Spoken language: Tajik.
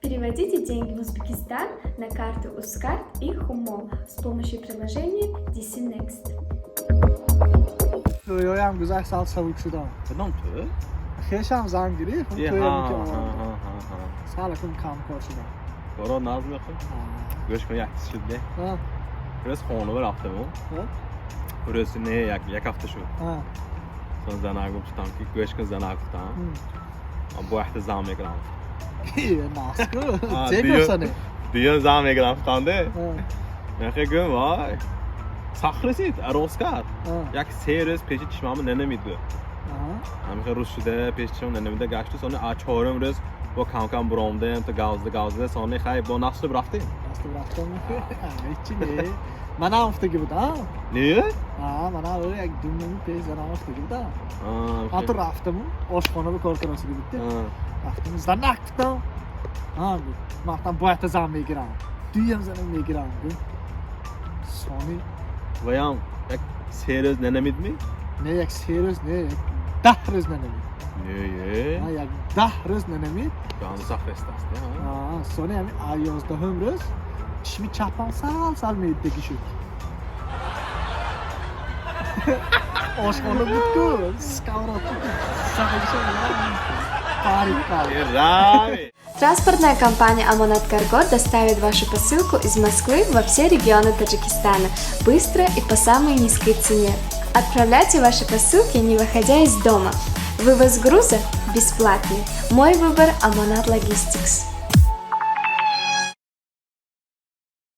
Переводите деньги в Узбекистан на карту Uzcard и Humo с помощью приложения DC Next. Тӯёям гузашт, сал сабук шудам. Кадом тӯ? Хешам зан гирифт. Е, тӯямо ҳа, ки ҳа, овард. Ҳа, ҳа, ҳа. Салакум камкор шудам. Боро наз мехӯр. Гӯш кун, як чиз шуд де. Рӯз хона рафтаму. Рӯзи не, як ҳафта шуд. Сон занак гуфтам, ки гӯш кун, занак гуфтам. Ман бо якта зан мегирам. Е, наску. А, Че гуфтане? Дуюм зан мегирам гуфтам де. Яхе гӯм, вай. Сахт расид, арӯз кард. Як 3 рӯз пеши чишмамро нанамид гӯ. Ҳамихе рӯз шуда пеши чишмам нанамида гашту, сони а чорум рӯз бо кам-кам буромдем, то гавзда гавзда, сони хай бо нақшли рафтем. Расту рафтам. Ҳечи не. Манам гуфтаги будам. Не? А, манам як 2 моҳ пеш занам гуфтаги будам. Ҳатто рафтаму ошхона ба кор карасиги буд. Рафтам, занак гуфтам. А, гуфт. Ман гуфтам, бояд зан мегирам. Дуюм занам мегирам. Гуфт. Сони Ваям як 3 рӯз нанамидми? Не, як 3 рӯз не, як 10 рӯз нанамид. Не, е. А, як 10 рӯз нанамид. Ганду сахт рестаст, А, сони ҳами а 11-ум рӯз чишми чапам сал сал меддагӣ шуд. Ошхона буд-ку, сковородка парик қалд. Рами. Транспортная компания «Амонат Карго» доставит вашу посылку из Москвы во все регионы Таджикистана быстро и по самой низкой цене. Отправляйте ваши посылки, не выходя из дома. Вывоз груза бесплатный. Мой выбор – «Амонат Логистикс».